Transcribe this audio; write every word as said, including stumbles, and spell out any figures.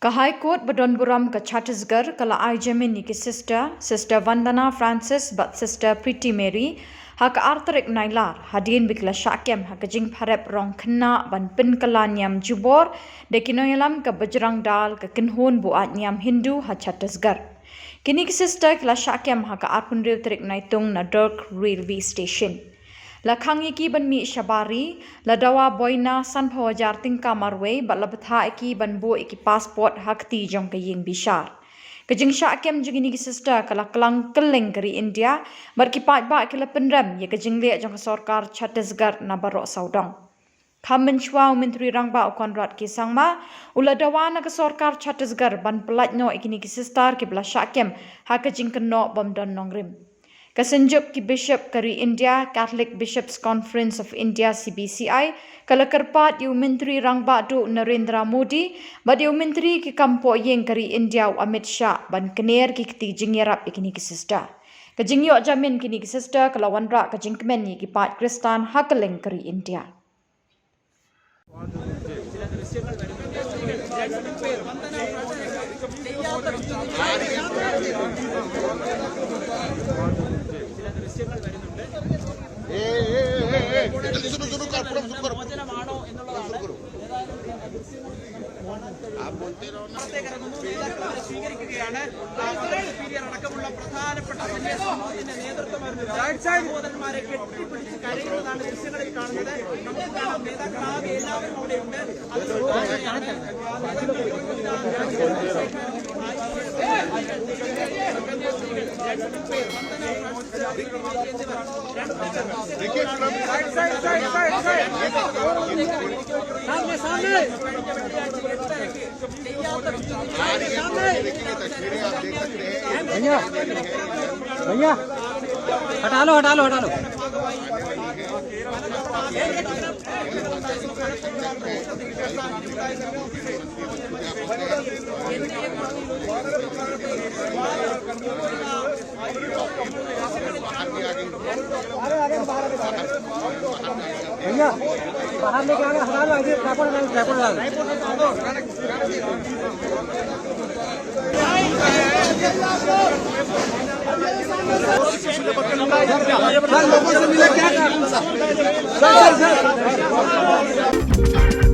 Ka High Court ba don burom ka Chhattisgarh ka la ai jamin ïa ki sister, Sister Vandana Francis bad Sister Pretty Mary, ha ka ar tarik Nailar, hadien ba ki la shah kem ha ka jingpharep rong khynnah ban pynkylla niam jubor da ki nongïalam ka Bajrang Dal, ka kynhun buaid niam Hindu ha Chhattisgarh. Kine ki sister ki la shah kem ha ka arphew hynriew tarik Naitung na Durg Railway Station. La khang ïa ki ban mih shabar ri, la dawa boina sanphew hajar tyngka marwei bad la bthah ïa ki ban buh ïa ki passport ha kti jong ka ïing bishar. Ka jingshah kem jong kine ki sister ka la klang kylleng ka ri India bad ki paidbah ki la pynrem ïa ka jingleh jong ka sorkar Chhattisgarh na baroh sawdong. Kham mynshuwa u Myntri Rangbah u Conrad K Sangma u la dawa na ka sorkar Chhattisgarh ban pyllait noh ïa kine ki sister kiba la shah kem ha ka jingkynnoh bym don nongrim. Ka Synjuk ki Bishop ka ri India, Catholic Bishops' Conference of India, C B C I, ka la kyrpad ïa u Myntri Rangbah duh Narendra Modi bad ïa u Myntri ki kam pohïing ka ri India u Amit Shah ban kner ki kti jingïarap ïa kine ki sister. Ka jingïoh jamin kine ki sister ka la wanrah ka jingkmen ïa ki paid Khristan ha kylleng ka ri India. भैया, भैया, हटा लो, हटा लो, हटा लो। भैया, बाहर लेके आ गए, हटा लो, ऐसे ट्राइपॉड हटा लो, ट्राइपॉड हटा लो।